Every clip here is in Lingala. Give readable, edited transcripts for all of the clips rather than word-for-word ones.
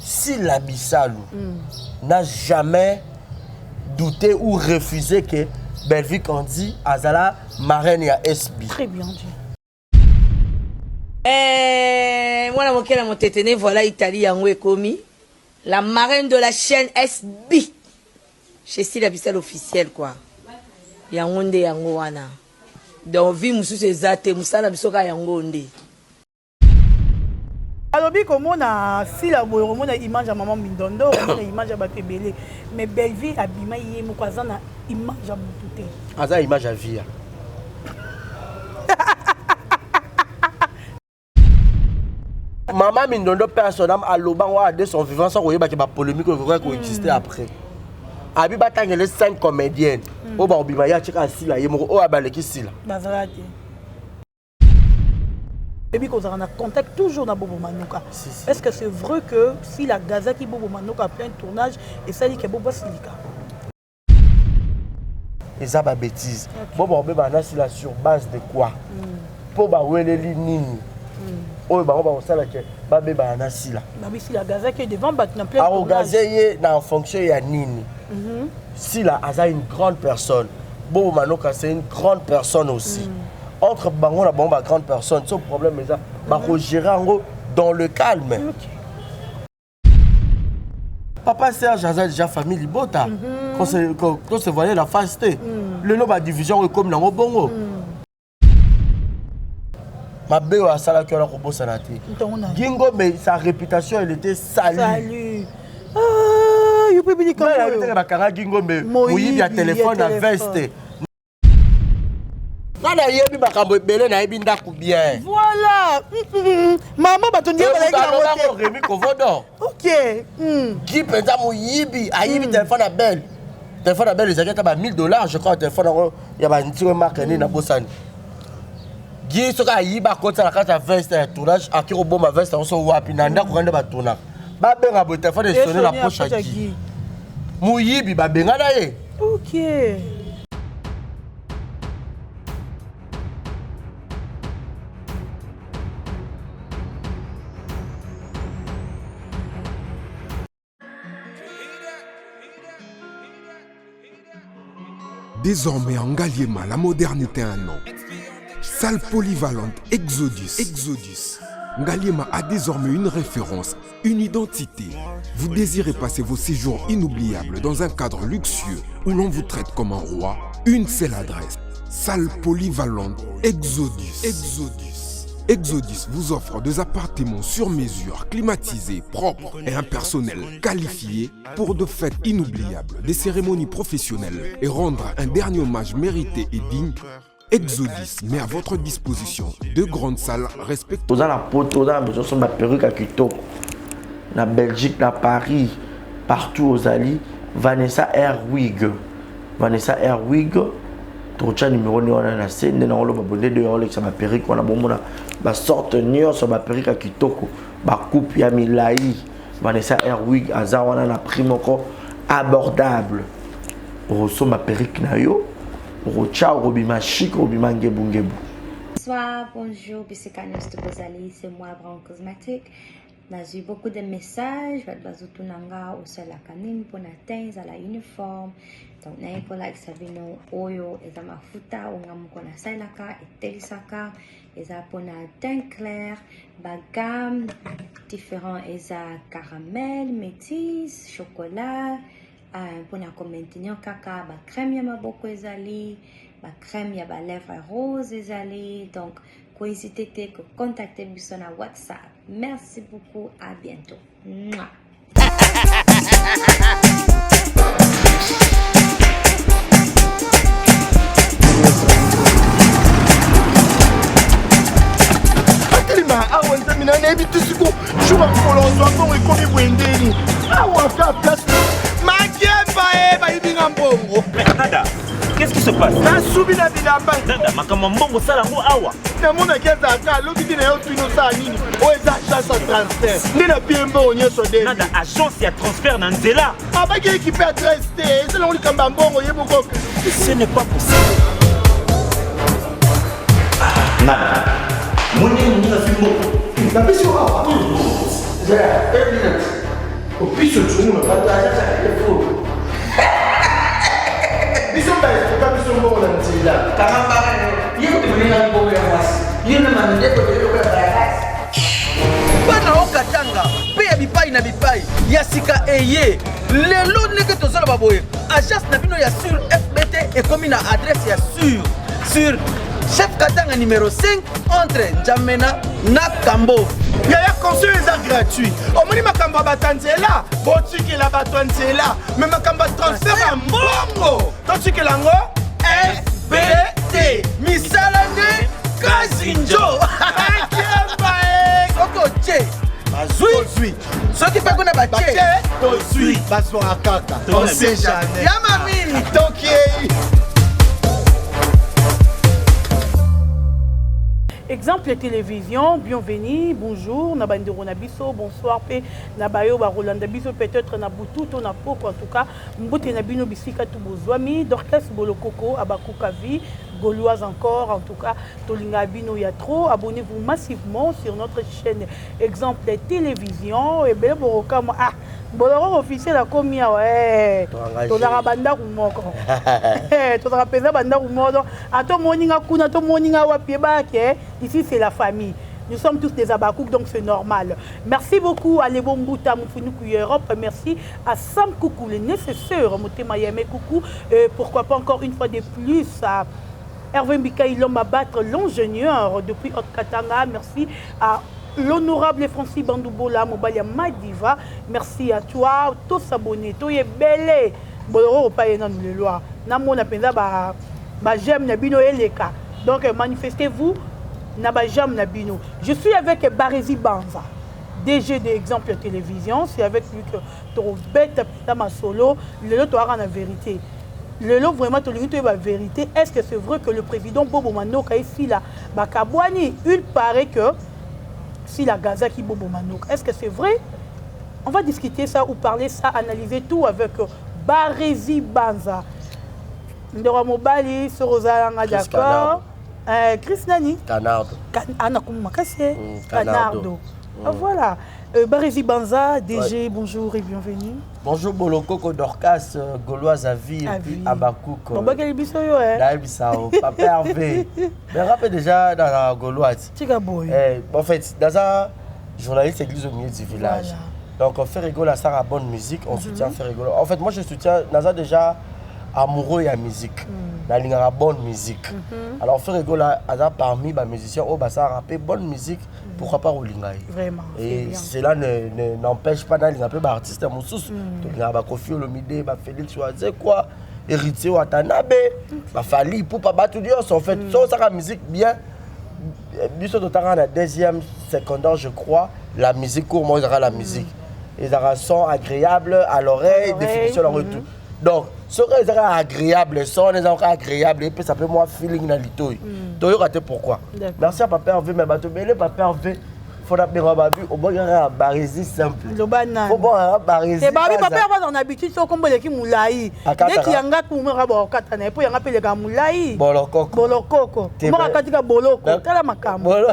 Sila Bisalu mm. n'a jamais douté ou refusé que Bellevue Candy azala marraine ya SB. Très bien dit. Eh, mwana moke na motetene voilà Italie yango ekomi la marraine de la chaîne SB chez Sila Bisalu officiel quoi yango nde yango wana donc vie mosusu eza te mosala na biso kaka yango nde. Alobi komona sila boye okomona image ya maman mindondo okomona image ya bato ebele mais Bellevue abima ye moko aza na image ya mutu te. Aza image ya via. Maman Mindondo père son âme aloba ngo de son vivant sans koyeba ke ba polémique oyo ekoki ko exister hmm. après. Abi batangele 5 comédiennes hmm. oyo bakobima ye atika sila ye moko oyo abaleki sila. Bazala te. Ebi kozala na contact toujours na Bobo Manoka. Si, si. Est-ce que c'est vrai que si la gazaki Bobo Manoka plein tournage et ça dit que Bobo silika? Eza ba bêtises. Okay. Bobo obeba na sila sur base de quoi? Mm. Po ba weleli nini? Mm. Oyo bango bakosala ke babebana na sila. Babi sila gazaki devant bato na plein tournage. Akogaze ye na fonction ya nini? Mm -hmm. Sila aza une grande personne. Bobo Manoka c'est une grande personne aussi. Mm. Entre bango na bango ba grande personne, so problème eza bako gérer yango dans le calme. Okay. Papa Serge aza déjà famille libota. Mm -hmm. Qu'on se, se voyait la face te. Mm. Lelo ba division ekomi nango bongo. Mm. Mabe oyo asalaki wana kobosana te. Gingombe sa réputation elle était salie. Salut. Ah, yo pe bilika. Bakanga Gingombe moyibi ya téléphone na veste. Nga nayebi makambo ebele nayebi ndako bien. Voilà. Mama bato ndiye bazalaki na yango te. Remy Kovodo. OK. Mm. Guy mpenza moyibi ayibi mm. téléphone ya Belle. Téléphone ya Belle ezalaki ata ba 1000 dollars je crois téléphone yango ya ba ntiro marque nini nabosani. Guy soki ayiba akotisa na kati ya veste ya tournage aki kobomba veste yango so wapi na ndako kaka nde batournaka. Babenga boye téléphone esone na poche ya Guy. Moyibi babengana ye. Ok. Désormais en Ngaliema, la modernité a un nom. Salle polyvalente Exodus. Exodus. Ngaliema a désormais une référence, une identité. Vous désirez passer vos séjours inoubliables dans un cadre luxueux où l'on vous traite comme un roi? Une seule adresse. Salle polyvalente Exodus. Exodus. Exodus vous offre des appartements sur mesure, climatisés, propres et un personnel qualifié pour de fêtes inoubliables, des cérémonies professionnelles et rendre un dernier hommage mérité et digne. Exodus met à votre disposition deux grandes salles respectueuses. Oza na poto, oza na besoin osomba perruque ya kitoko na Belgique, na Paris, partout ozali, Vanessa Airwig. Vanessa Airwig, tokotya numero nde wana na se nde nakoloba boye nde de olekisa ba perruque wana bomona ba sorte nyonso ba perruque ya kitoko, ba coupe ya milai. Vanessa Airwig aza wana na prix moko abordable. Okosomba perruque na yo, okotya, okobima chic, okobima ngebu ngebu. Bonsoir, bonjour, bisika nyonso bozali, c'est moi Brown Cosmetic. Nazwi beaucoup de messages, bato bazotuna nga osalaka nini mpona teint ezala uniforme. Donc naye kolakisa bino oyo eza mafuta oyo nga moko nasalelaka, etelisaka, eza mpona teint clair, ba gamme différent eza caramel, métis, chocolat, mpona ko maintenir kaka ba crème ya maboko ezali, ba crème ya ba lèvres rose ezali. Donc ko hésiter te ko contacter biso na WhatsApp. Merci beaucoup, à bientôt. Mouah. Atelema awa nzambe na nayebi te siko jour ya mokolo ozwa mbongo ekomi boye ndeni awa ka place makemba e bayibi nga mbongo. Nada, qu'est-ce qui se passe? Nasubi na bilamba. Nada, makambo ya mbongo osala yango awa. Namonaki azalaka alobi te na yo tuni osala nini oyo eza agence ya transfert nde na pie mbongo nyonso nde. Nada, agence ya transfert na nzela. Abaki ekipe adresse te eza nango likambo ya mbongo ye moko. Ce n'est pas possible. Nada, moni moninga azwi mbongo. Napesi yo awa. Zela, une minute. Opiso tshumuna. Bato ya agence ya Carrefour. Biso ba escroka biso mbongo na nzela. Kanga mbanga na yo. Ye kutu moninga mbongo ya mwasi. Yo na mandeko na yo lokola bayakasi. Bana o Katanga mpe ya bipai na bipai ya sika eye lelo ndenge tozoloba boye agence na bino ya sur fbt ekomi na adresse ya sur sur chef katanga numero 5 entre njamena na kambo Yaya conseil eza gratuit. Omoni makambo ya bato ya nzela, botikela bato ya nzela. Mais makambo ya transfert ya mbongo, totikela yango FBT. Misala nde kazinjo. Kiemba e. Soki otie bazwi soki mpe kuna batie tozwi bazwaka kaka. On sait jamais. Ya mami. Tokiei. Exemple télévision, bienvenue, bonjour, na bandeko na biso, bonsoir pe na bayo ba Rolanda biso peut-être na butu to na poko en tout cas, mbote na bino bisika tout bozwami, Dorcas Bolokoko Abakuka vie, Gauloise encore en tout cas, tolinga bino ya trop, abonnez-vous massivement sur notre chaîne Exemple télévision et bele bokokama ah Bolokoko officiel akomi awa eh tozalaka ba ndako moko eh tozalaka mpenza ba ndako moko donc ata omoni nga kuna to omoni nga wapi yebaka ke ici c'est la famille. Nous sommes tous des Abakouk, donc c'est normal. Merci beaucoup à Lebo Mbuta, Moufounikou Europe. Merci à Sam Koukou, le nécessaire, Motema Yeme Koukou. Et pourquoi pas encore une fois de plus à Hervé Mbikaï, l'homme à battre, l'ingénieur depuis Haute-Katanga. Merci à l'honorable Francis Bandoubola, Mobalia Madiva. Merci à toi, tous abonnés, tous ebele. Boloro opaye nanu lelo. Namona penza ba ba j'aime na bino eleka. Donc manifestez-vous na ba j'aime na bino. Je suis avec Barezi Banza, DG de Exemple Télévision. C'est avec lui que tobeta penza masolo. Lelo toaka na vérité. Lelo vraiment tolingi toyeba vérité. Est-ce que c'est vrai que le président Bobo Manoka et Sila bakabwani? Il paraît que Sila gazaki Bobo Manoka. Est-ce que c'est vrai? On va discuter ça ou parler ça, analyser tout avec Barezi Banza. Ndeko mobali soki ozalanga Chris d'accord. Canardo. Chris nani? Canardo. Ana komi makasi, eh? Canardo. Canardo. Ah, voilà. Barezi Banza, DG, bonjour et bienvenue. Bonjour Bolokoko Dorcas, Gauloise à vie et À puis vie. Abakouk. Bon, bakeli biso yo, eh. Nayebi Papa Hervé. Mais rappelez déjà dans la Gauloise. Tika boy. Eh, en fait, dans un journaliste église au milieu du village. Voilà. Donc on fait rigoler à ça, bonne musique, on soutient fait rigoler. En fait, moi je soutiens Naza déjà amoureux de la musique. Nalingaka bonne musique. Alors fait rigoler à parmi les musiciens oh bah ça rapper bonne musique, pourquoi pas Olingaï. Vraiment, c'est Et bien. cela n'empêche pas d'aller un peu artiste mosusu. Tolinga ba Koffi Olomide, ba Félix Wazekwa, Héritier Watanabe, ba Fally Ipupa, ba tout nyonso en fait. So ça la musique bien biso totanga na deuxième secondaire je crois, la musique court moi ezalaka la musique. Ezalaka son agréable à l'oreille, définition la retour. Donc soki ezalaka agréable, son ezalaka agréable et puis ça peut moi feeling na litoyi. Toyoka te pourquoi. Merci à Papa Hervé, mais bato ebele Papa Hervé faut na benga babi obongaka Barezi simple. Loba nani? Faut bongaka Barezi. Te babi papa Hervé aza na habitude soki kombo eleki molai. Akataka. Neti yanga kumera ba okata na ye po yanga pe eleka molai. Bolokoko. Bolokoko. Te Moko ba- akatika boloko. Ba- Tala makambo. Bolo.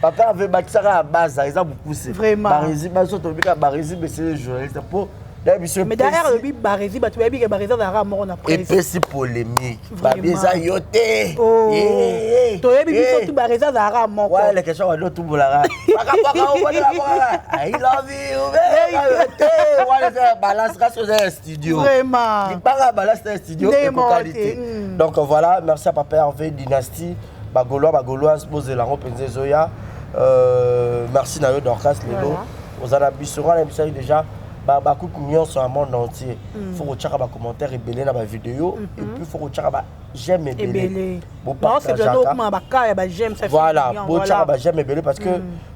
Papa Hervé bakisaka ya baza eza mokuse. Vraiment. Barezi baso tobika Barezi besele journaliste po na biso Mais derrière le bi Barezi bato bayebi ke Barezi azalaka moko na presse. epesi polémique. Vraiment. Babi eza yo te. Oh. Eh, eh, Toyebi biso eh. tu Barezi azalaka moko. Ouais, les questions on tout bolaka. Paka paka on bolaka. I love you. baby. Te, wana eza balance kasi oza ya studio. Vraiment. Libanga balance na studio Nde et moko qualité. te, Donc voilà, merci à Papa Hervé Dynastie, ba Gaulois, ba Gauloise bozela ngo penze zoya. Merci na yo Dorcas lelo. Voilà. Ozana biso wana biso déjà ba ba coupe nyonso ya monde entier. Faut kotiaka ba commentaire ebele na ba vidéo et puis faut kotiaka ba j'aime ebele. Ebele. Bo Ba c'est partageaka. bien okoma ba cas ya ba j'aime ça fait Voilà, bien, bo voilà. tiaka ba j'aime ebele parce que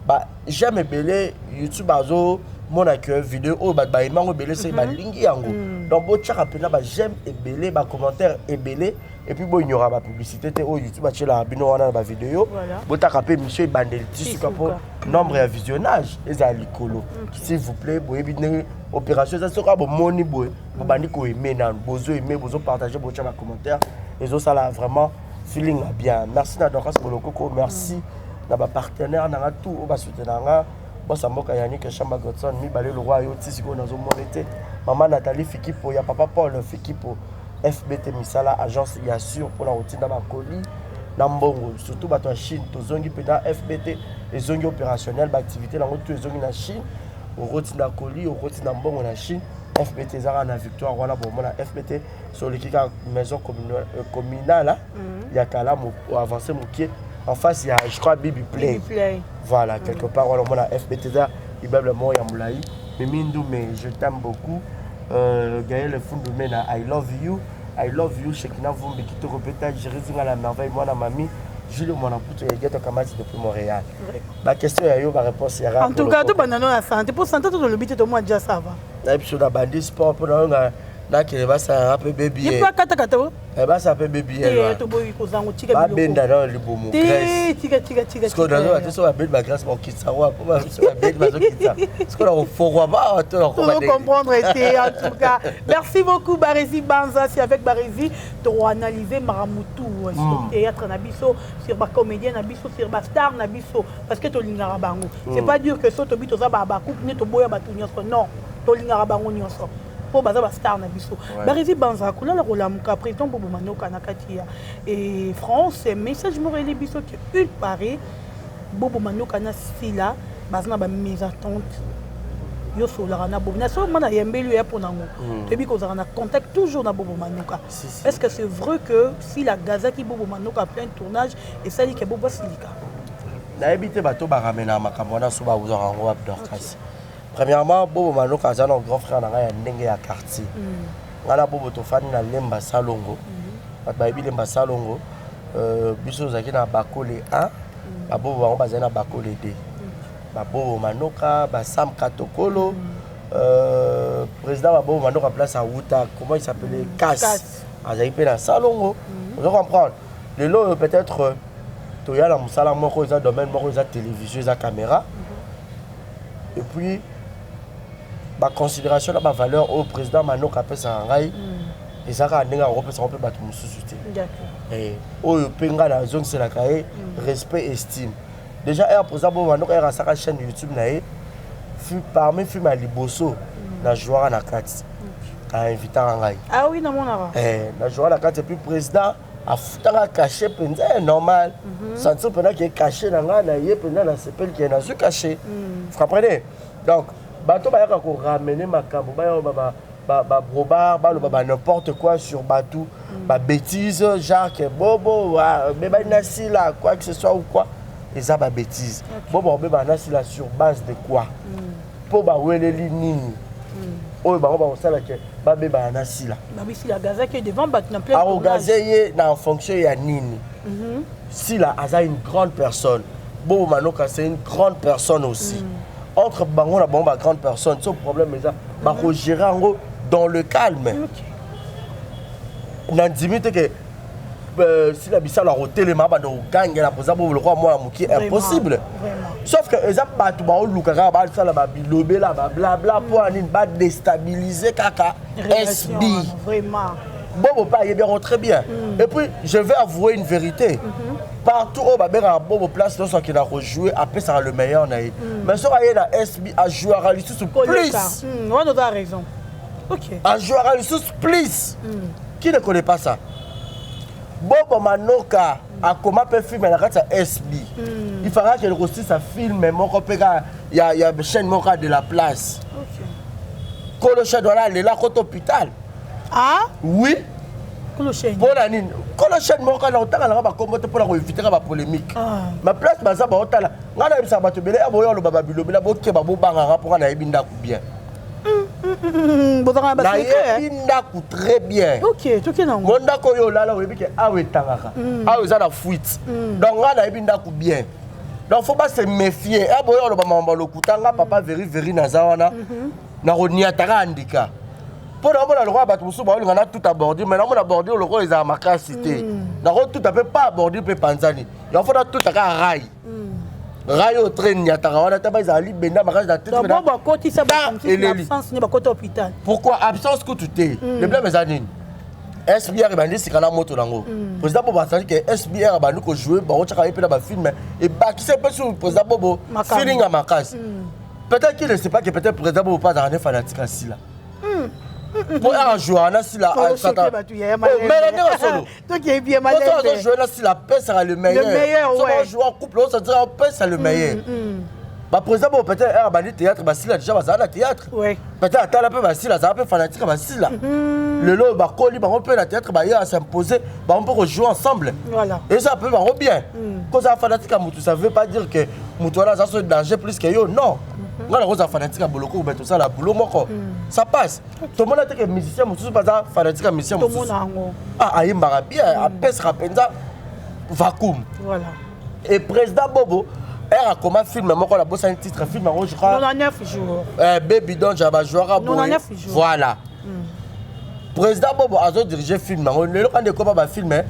ba j'aime ebele YouTube azo mona que vidéo oyo bato bayemba yango ebele se balingi yango. Donc bo tiaka mpenza ba j'aime ebele, ba commentaire ebele et puis bo ignora ba publicité te oyo YouTube atielaka bino wana na ba vidéo. Voilà. Botaka mpe émission ebandeli ti suka mpo Suka. nombre ya visionnage ezala likolo. S'il vous plaît, boyebi ndenge opération eza soki bomoni boye bobandi koaime nanu, bozo aime, bozo partage, botia ba commentaire, ezosala vraiment feeling ya bien. Merci na Dorcas Bolokoko, merci na ba partenaire nanga tout oyo basoutenanga. Boss mboka Yannick Shamba Godson mibale lokwa yo ti sikoyo nazomona te. Mama Nathalie Fikipo ya papa Paul Fikipo FBT misala agence ya sûr mpona kotinda bakoli na mbongo, surtout bato ya Chine. Tozongi mpenza, FBT ezongi opérationnel, baactivité nango tout ezongi na Chine. Okotinda koli, okotinda mbongo na Chine, FBT eza kaka na Victoire wana. Bomona FBT so oleki kaka maison communale ya Kalamu, avance mokie, en face ya, je crois, Bibi Play. Play. Voilà, quelque part wana omona FBT, eza immeuble moko ya molai. Mimi Ndume, je t'aime beaucoup. Gaël Fundume na I love you, I love you. Shekina Vumbi kitoko peta Jerizinga la merveille, mwana mami Julio Mwana Puto ya Geto Kamati depuis Montréal. Baquestion ya yo, baréponse ya. En tout cas, tobanda no na santé, mpo santé to tolobi te, tomwa dia ça va. Na biso na bandi sport mpo na yo nakende basalaka mpe bebi. Ye mpe akatakata o. Basala mpe bebi. Te, toboyi kozanga otika. Babenda na libumu. Te, tika, tika, tika. Sikoyo nazoba te, so babeli bagraisse bakokitisa ngo po so babeli bazokitisa, sikoyo na kofongwa bawa to na comprendre te. En tout cas, merci beaucoup Barezi Banza. C'est avec Barezi toanalyser makambo tout sur théâtre na biso, sur bacomédien na biso, sur bastar na biso, parce que tolingaka bango. C'est pas dire que so tobi toza bacouple nde toboya bato nyonso. Non, tolingaka bango nyonso mpo baza bastar na biso. Barezi Banza, kolala kolamuka, président Bobo Manoka na kati ya e France, message moko eyeli biso ke il paraît Bobo Manoka na Sila baza na bamésentente. Yo solaka na Bobo na so mwana yembeli oya mpo nango, toyebi kozala na contact toujours na Bobo Manoka. Est ce que c'est vrai que Sila gazaki Bobo Manoka en plein tournage, esali ke Bobo asilika? Nayebi te bato baramenaka makambo wana so bazwaka yango wapi, Dorcas. Premièrement, Bobo Manoka aza na grand frère na ngai ya ndenge ya quartier. Ngai na Bobo tofandi na Lemba Salongo. Bato bayebi Lemba Salongo. Biso tozalaki na Bakole 1, babobo bango bazali na Bakole 2. Babobo Manoka, basam Katokolo, président babobo Manoka, place awuta, comment il s'appelait, Kas, azalaki mpe na Salongo. Ozo comprendre, lelo oyo peut-être toya na mosala moko, eza domaine moko, eza télévision, eza caméra, et puis baconsidération na bavaleur oyo président Manoka apesaka ngai eza kaka ndenge akopesaka mpe bato mosusu te. Oyo mpe ngai nazongiselaka ye respect, estime. Déjà ere président Bobo Manoka ere asaka chaîne YouTube na ye, parmi film ya liboso na jouaka na kati, ainvitaka ngai. Ah oui, namonaka. Na jouaka na kati, et puis président afutaka cachet mpenza normal, sentir mpenza ke cachet na ngai na ye mpenza nasepeli ke nazwi cachet. Vous comprenez? Donc bato bayaka koramener makambo, baya babrobar, baloba ba n'importe quoi sur bato, babêtise, genre ke Bobo bebani na Sila, quoi que ce soit ou quoi, eza babêtise. Bobo obebana na Sila sur base de quoi? Mpo baweleli nini oyo bango bakosala ke babebana na Sila? Akogaze ye na fonction ya nini? Sila aza une grande personne, Bobo Manoka c'est une grande personne aussi. Entre bango na bango bagrande personne, so problème eza, bakogérer yango dans le calme. Nandimi te ke Sila Bisalo akotelema banda kogangela mpoza Bobo lokola mwana mokie, impossible. Sauf que eza bato baoluka kaka basala babilobela, bablabla, mpo ya nini? Badéstabiliser kaka SB. Bobo mpe ayebi yango très bien. Et puis je vais avouer une vérité: partout oyo babengaka Bobo, place nyonso akendaka kojouer, apesaka le meilleur na ye. Mais soki aye na SB, ajouaka lisusu plus. Wana oza raison, ok. Ajouaka lisusu plus. Qui ne connaît pas ça? Bobo Manoka akoma mpe film na kati ya SB. Il fallait akende kosisa film moko mpe kaka ya chaîne moko kaka de la place. Kolo chaîne wana alela kota hôpital. Ah. Oui. Kolo chaîne? Mpona nini? Kolo chaîne moko kaka, na kotanga nanga bakombo te mpona koéviter ka bapolémique. Ma place baza baotala ngai, nayebisaka bato ebele ya boyo aloba babilobela, bokeba, bobangaka, mpo nga nayebi ndako bien. Bozalaka na basecret? Nayebi ndako très bien. Ok, toke nango. Mo ndako oyo olala, oyebi ke awa etangaka, awa eza na fuite. Donc ngai nayebi ndako bien, donc faut base méfier. Ya boyo aloba makambo ya lokuta, nga papa veri veri naza wana, nakoniataka andika mpo naomona lokola bato mosusu baolinga natuta bordure, mais naomona bordure lokola ezala makasi te. Nakotuta mpe pa bordure mpe panzani yango, faut natuta kaka rail, rail oyo train niataka wana, ta ezala libenda makasi na tete. Bakotisa eleli. Absence ne bakota hôpital. Pourquoi absence kutu te? Le problème eza nini? SBR ebandi sika na moto nango. Président Bobo azali ke SBR abandi kojouer, bakotiaka ye mpe na bafilm, ebakisi mpe sur président Bobo feeling ya makasi. Peut-être qu'il ne sait pas que peut-être président Bobo pas azalaka nde fanatique ya Sila. Po aka jouaka na Sila mais na ndenge solo. Soki azo jouer na Sila apesaka le meilleur. Soki azo jouer en couple ozo sentir apesa le meilleur. Ba président Bobo peut-être aka bandi théâtre ba Sila déjà bazala na théâtre. Peut-être atala mpe basila azala mpe fanatique ya basila. Lelo bakoli bango mpe na théâtre baye à s'imposer bango mpe kojouer ensemble. Eza mpe bango bien. Kozala fanatique ya motu ça veut pas dire que moto wana aza so danger plus que yo non. Nga nakozala fanatique ya boloko mais tosala boulot moko. Ça passe. Tomona te ke musicien mosusu mpe aza fanatique ya musicien mosusu. Ah ayembaka bien apesaka mpenza vacuum. Et président Bobo er akoma film moko na bosani titre film yango je crois 99 jours. Baby Donja bajouaka boye. Voilà. Président Bobo azo diriger film yango lelo kandi ekoma bafilm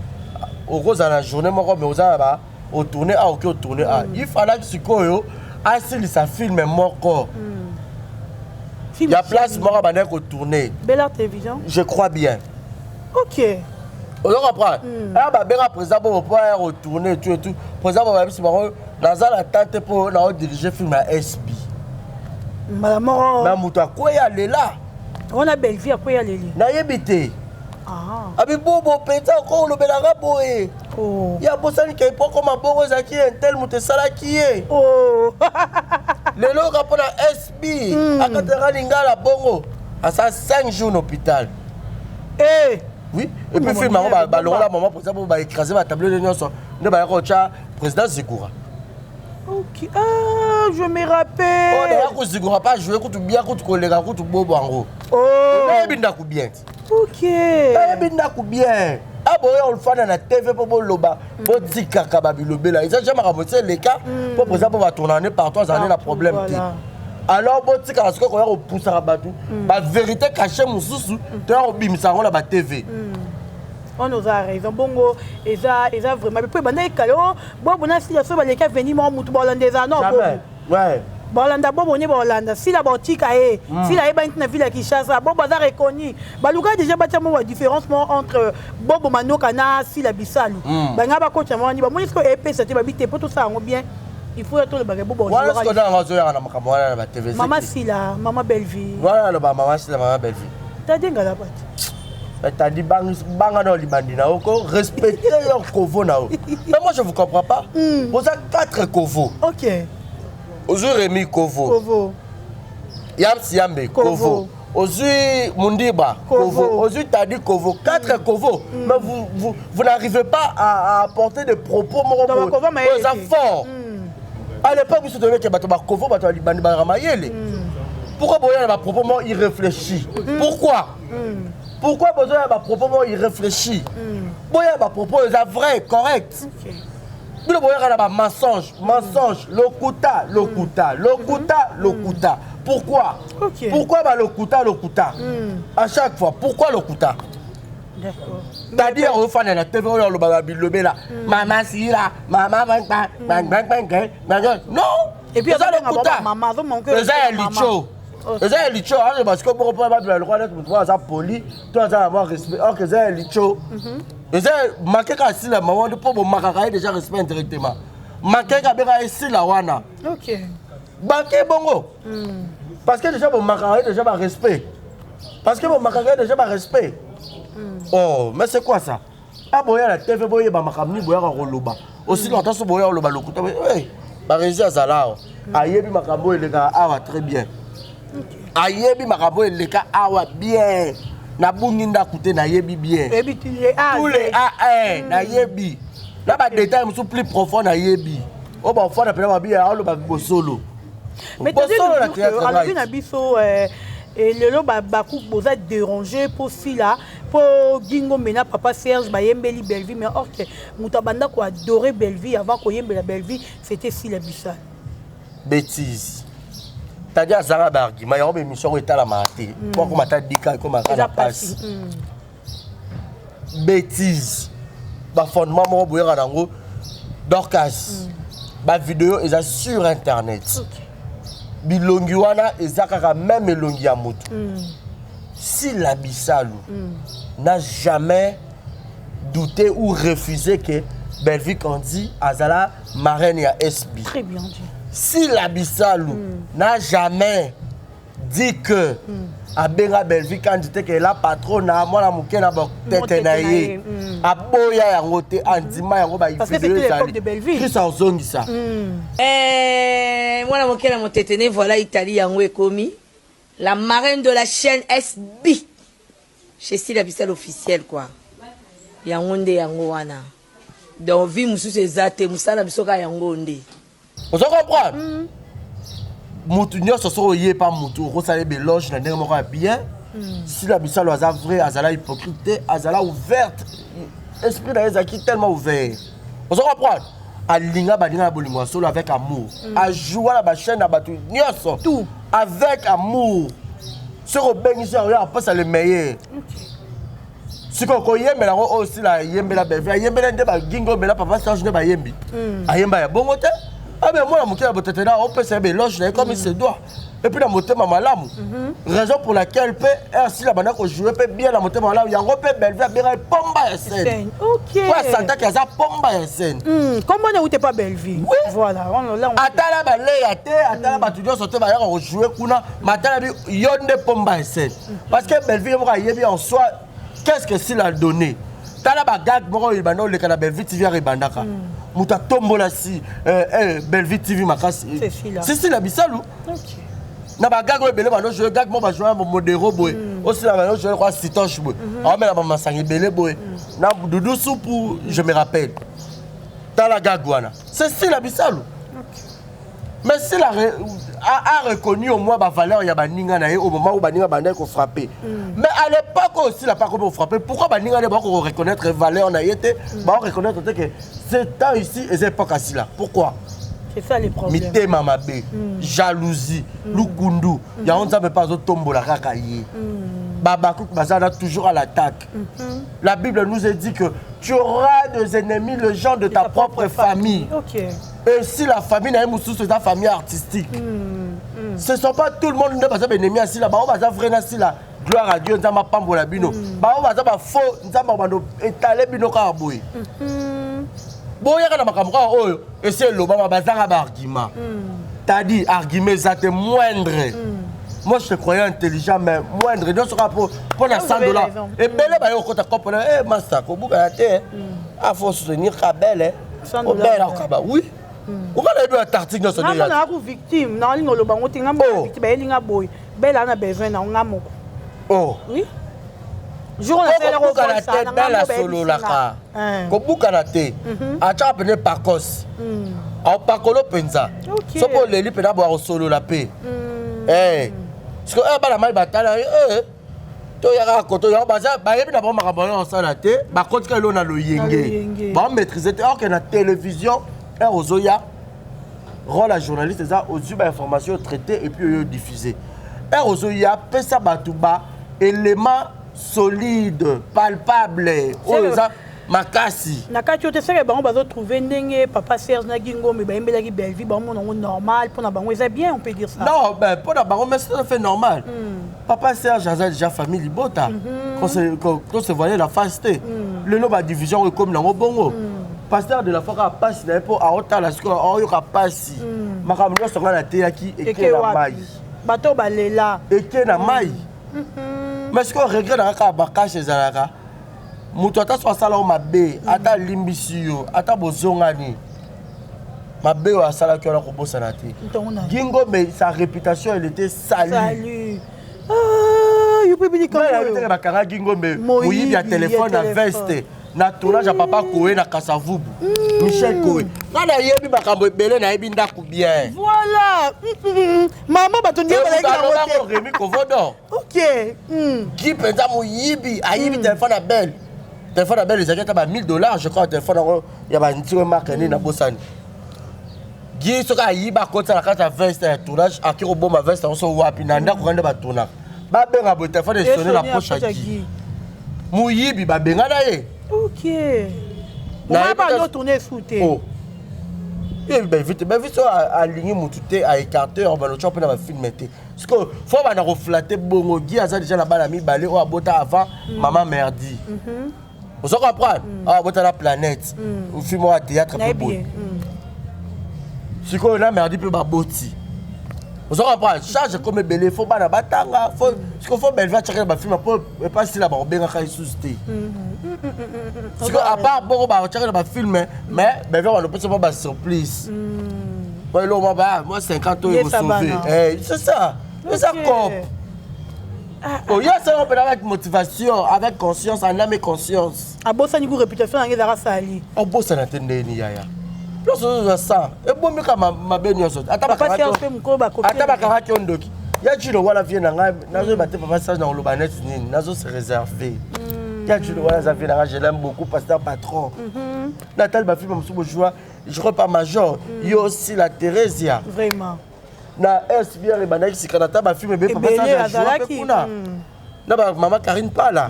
okozala na journée moko mais oza na ba otourne a oki otourne a il fallaki sikoyo asilisa film moko ya place moko abandaki kotourne. Bel Télévision. Je crois bien. Ok. Ozo comprendre? Aya babenga président Bobo mpo aya retourner tout et tout. Président Bobo ayebisi bango naza na temps te mpo nao diriger film ya SB. Mbala moko. Na moto akweya lela. Wana Bellevue akweya leli. Nayebi te. Abi Bobo mpenza oko olobelaka boye. Ya bosani ke po akoma bongo ezalaki un tel moto esalaki ye. Lelo oka mpona SB akataka lingala bongo asala 5 jours na hôpital. Oui, et puis film yango balongola mama président po baécrase batableau nde nyonso nde bayaka kotya président Zigura. Ok, ah, je me rappelle. Oh, d'ailleurs, ko Zigura pas jouer kutu bien kutu koleka kutu bobo yango. Nayebi ndako bien. Ok. Nayebi ndako bien. Aboya olfanda na TV po boloba botikaka babilobela. Eza jamais makambo esi eleka po président po batourna ne partout azala na problème te. Alors botikaka sikoyo koya kopusaka bato bavérité caché mosusu toya kobimisa yango na batv. Wana oza raison bongo eza vraiment mpo ebanda ekale o bobo na Sila so baleki aveni moko motu baolanda eza no bobo baolanda bobo nde baolanda Sila baotika ye Sila ayebani ntina ville ya Kinshasa bobo aza reconnu baluka déjà batia mo badifférence moko entre bobo manoka na Sila Bisalu banga bakotya moko bamoni sikoyo epesa te babi te mpo tosala yango bien. Il faut tolobaka bobo. Wana sikoyo nanga azoyaka na makambo wana na batv. Mama Sila, mama Bellevue. Wana aloba mama Sila, mama Bellevue. Tadengala bati. Tadi banga na libandi na oko respecter your kovo na o. Mais moi je vous comprends pas. Boza 4 kovo. OK. Ozui Rémi kovo. Kovo. Yams Yambe kovo. Ozui Mundiba kovo. Ozui Tadi kovo. 4 kovo. Mais vous vous n'arrivez pas à apporter des propos moko eza fort. À l'époque biso toyebeke bato bakovo bato ya libandi balaka mayele. Pourquoi boya na bapropos moko irréfléchi? Pourquoi? Pourquoi bozoya bapropos moko irréfléchi? Boya bapropos eza vrai, correct. Bino boyaka na bamensonge, mensonge, lokuta, lokuta, lokuta, lokuta. Pourquoi? Pourquoi balokuta, lokuta? À chaque fois, pourquoi lokuta? C'est-à-dire ofanda na TV oyo olobaka bilobela mama Sila mama non. Et puis eza lokuta eza ya licho eza ya licho azo parce que boko mpo babila lokwa neti motu aza poli to aza na mwa respect or eza ya licho eza make kaka Sila mama mpo bomakaka ye déjà respect indirectement make kaka ye Sila wana bake bongo parce que déjà bomakaka ye déjà barespect parce que bomakaka ye déjà barespect. Oh mais c'est quoi ça? Aboya na TV boyeba makambo nini boyaka koloba aussi longtemps so boya koloba lokuta baresi azala awa ayebi makambo oyo elekaka awa très bien ayebi makambo oyo eleka awa bien nabungi ndako te nayebi bien tous les a nayebi na badetail mosusu plus profond nayebi oyo bafanda mpena babi aloba bosolo. Mais alobi na biso lelo baku boza déranger mpo Sila mpo Gingo mena papa Serge bayembeli Bellevue mais or que moto abanda koadorer Bellevue avant koyembela Bellevue c'était Sila Bisal. Bêtise. Tadi azalaka baargument yango baémission oyo etalamaka te po akoma ata dika ekomaka na pasi. Bêtise. Bafondement moko boyaka nango Dorcas bavideo eza sur internet bilongi wana eza kaka même elongi ya motu. Sila Bisalu n'a jamais douté ou refusé que Bellevue Kandi azala marraine ya SB. Très bien dit. Sila Bisalu n'a jamais dit que abenga Bellevue Kandi te que la patronne mwana moke na botete na ye aboya yango te, andima yango. Parce que c'était l'époque de Bellevue. Chris azongisa. Eh, mwana moke na motete ne, voilà Italie yango ekomi. La marraine de la chaîne SB chez Sila Bisal officiel quoi. Yango nde yango wana. Donc vie mosusu eza te, mosala na biso kaka yango nde. Ozo comprendre, mutu nyonso soki oyepa mutu, okosala ye éloge na ndenge moko ya bien. Sila Bisalo aza vrai, azala hypocrite te, azala ouverte, esprit na ye ezalaki tellement ouvert. Ozo comprendre, alinga balinga na bolingo ya solo, avec amour. Ajoua na bachaîne na bato nyonso Tout. avec amour. Soki obengisi yango, apesa le meilleur. Sikoyo koyembela yango oyo Sila ayembela Bellevue, ayembela nde bagingi oyo mela papa Serge nde bayembi, ayemba ya bongo te. Abe mwana moke ya botete na opesa ye baéloge na ye comme il se doit, et puis na motema malamu. Raison pour laquelle mpe Sila banda kojouer mpe bien na motema malamu yango mpe Bellevue abenga ye pomba ya scène. Scène. Ok. Po asantaki aza pomba ya scène. Comment on n'était pas Bellevue? Oui. Voilà. Là, Atala baleya te, atala bato nyonso te bayaka kojouer kuna, matala bi yo nde pomba ya scène, parce que Bellevue ye moko ayebi en soi qu'est-ce que Sila a donné. Tala bagag moko oyo ebanda oleka na Bellevue TV yaka, ebandaka moto atombola si Bellevue TV makasi. C'est Sila. C'est Sila Bisalu. Na bagag oyo ebele bando jouer, gag moko bajouer modero boye, osila bando jouer kwa sitoche boye, aomela bamasanga ebele boye na dudu supu, je me rappelle. Tala gag wana, c'est Sila Bisalu. Mais s'il a reconnu au moins bavaleur ya baninga na ye au moment où baninga bandaki kofrappe. Mais à l'époque oyo Sila pa komi kofrappe, pourquoi baninga nde bako reconnaître valeur na ye te, bako reconnaître te que ce temps ici eza époque ya Sila? Pourquoi? C'est ça les problèmes. Mitema mabe, jalousie, lukundu. Yango Nzambe mpe azotombola kaka ye. Babakuku baza na toujours à l'attaque. La Bible nous a dit que tu auras des ennemis, les gens de ta propre famille. Et si la famille na ye mosusu eza famille artistique, ce sont pas tout le monde nde baza baennemi ya Sila. Bango baza vrai na Sila, gloire à Dieu, Nzambe apambola bino. Bango baza bafaux, Nzambe abando etale bino kaka boye. Boyaka na makambo kaka oyo esi elobama, bazanga baargument. Tadi argument eza te, moindre. Moi, je te croyais intelligent, mais moindre nyonso kaka mpo na 100 $. Ebele baye okota kopona e master kobukana te, afo soutenir ka bele obela okaba. Oui, okala yebi Antarctique nyonso. Nga mona aku victime, nalinga oloba ngo te. Nga mona victime, bayelinga boye, bele ana besoin na nga moko. Oh. Oui, jour Kobukana te, bele asololaka. Kobukana te, atiaka pene pacos, aopakolo mpenza. Soki oleli mpena boya kosolola mpe siko bana mai batala toyaka koto yango, baza bayebi na bango makambo yango osala te. Bakotika elo na loyenge, baomaîtrise te. Or na télévision, heure ozoya, rôle ya journaliste eza ozwi bainformation, traité et puis oyo diffusé. Heure ozoya, pesa bato ba élément solide, palpable, oyo eza makasi. Na kati oyo te, seke bango bazotrouve ndenge papa Serge na Gingombe bayembelaki Bellevue, baomona yango normal. Mpona bango eza bien, on peut dire ça? Non, ben, mpona bango, mais c'est tout à fait normal. Papa Serge aza déjà famille libota. Qu'on se voyait la face te. Lelo badivision oyo ekomi nango bongo, pasteur de la foi kaka mpasi na ye mpo aotala sikoyo, aoyoka mpasi. Makambo nyonso ngai nateyaki eke na mai. Bato balela. Eke na mai. Mais sikoyo regret na kaka bakashe ezalaka moto ata so asala yo mabe, ata alimbisi yo, ata bozongani, mabe oyo asalaki wana kobosana te. Gingombe, sa réputation, elle était salie. Salut. Ah, yo mpe bilika bakanga Gingombe moyibi ya telefone na veste na tournage ya papa Koe na Kasavubu. Michel Koe, nga nayebi makambo ebele, nayebi ndako bien. Voilà, mama, bato nde bazalaki nango te. Remi Kovodor. Ok. Gi mpenza moyibi, ayibi telefone ya belle. Telefone ya belle ezalaki ata ba 1000 $, je crois. Telefone yango ya bandire marque nini, nabosani. Gi soki ayiba, akotisa na kati ya veste ya tournage, aki kobomba veste yango so wapi na ndako kaka nde batournaka. Babenga boye, telefone esonne na poche ya Gi. Moyibi, babengana ye. Ok, bando tourne esu te. Oh. Bevite bevite oyo alingi mutu te, aécarte bano tya mpe na bafilm te. Sikoyo fo banda koflatter bongo. Gi aza déjà na bana mibale oyo abota avant mama Merdi. Ozo comprendre, awa abota na Planète, film oyo ya théâtre mpe boye. Sikoyo na merdi mpe baboti. Ozo comprendre charge ekomi ebele, fo bana batanga, fo sikoyo fo Bellevue atiaka na bafilme mpo epa Sila bakobengaka lisusu te. Sikoyo à part bongo batiaka na bafilme, mais Bellevue balopesa mpo basurprise. Po eloko mwa ba mwa 50 oyo ekosauve. C'est ça. Eza coop. Oyo asalaka mpena avec motivation, avec conscience, en âme et conscience. Abosani ku réputation yango ezalaka sali. Obosana te ndeni yaya. Place ozozwa 100 ebomi ka mabe nyonso. Ata bakangaki yo ndoki. Ya Jilo wana vie na ngai nazoyeba te papa Serge na koloba neti nini nazo se réserver. Ya Jilo wana aza vie na ngai, je l'aime beaucoup, pasteur patron. Natali bafilme mosusu bojoua, je crois pas major, yo aussi la Theresia. Vraiment. Na SBR ebandaki sika na ta bafilme ebele papa Serge ajoua mpe kuna. Na ba mama Karine Pala.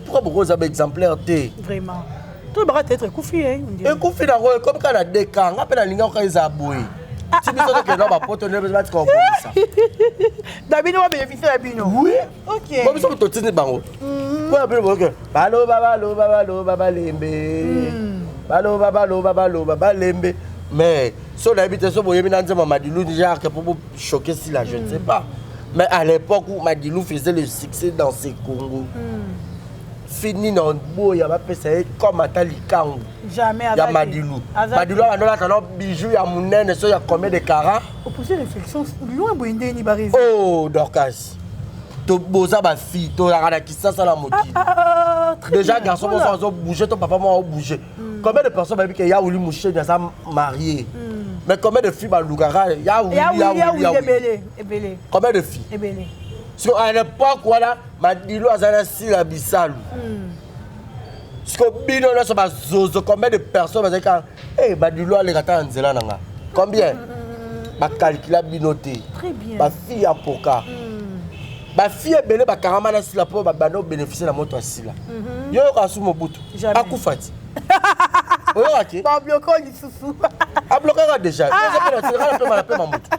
Pourquoi bokoza ba exemplaire te? Vraiment. To baka peut-être ekufi hein. Ekufi nango ekomi kaka na deka nga mpe nalinga kaka eza boye. Ti biso tokende na bapoto nde batika kobongisa. Na bino ba bénéficier ya bino. Oui. OK. Bo biso totindi bango. Mpo ya bino boyoke baloba baloba baloba balembe. Baloba baloba baloba balembe. Mais so nayebi te so boyebi na nzembo Madilu Jacques mpo bo choquer Sila, je ne sais pas. Mais à l'époque où Madilu faisait le succès dans ses Congo, fini na boya bapesa ye comme ata likangu Jamais ya Madilu. Madilu abandolaka na bijou ya monene so ya combien de carats? Opousse réflexion loin boye ndeni ba raison. Oh Dorcas. To boza ba fille to yaka na kisasa na mokili. Déjà garçon moko azo bouger to papa moko bouger. Combien de personnes bayebi ke ya Willy Musheni aza marié? Mais combien de filles balukaka ya Willy ya Willy ya Willy? Ebele. Combien de filles? Ebele. So à l'époque wana Madilu aza na Sila Bisalu. Siko bino nyonso bazozo combien de personnes bazali kaka eh Madilu aleka ta na nzela na nga. Combien? Bakalkula bino te. Très bien. Ba fille ya poka. Ba fille ebele bakangama na Sila mpo babanda obénéficier na moto ya Sila. Yo yoka su Mobutu. Akufa ti. Oyokaki? Babloke lisusu. Ablokaka déjà. Eza mpe na motu.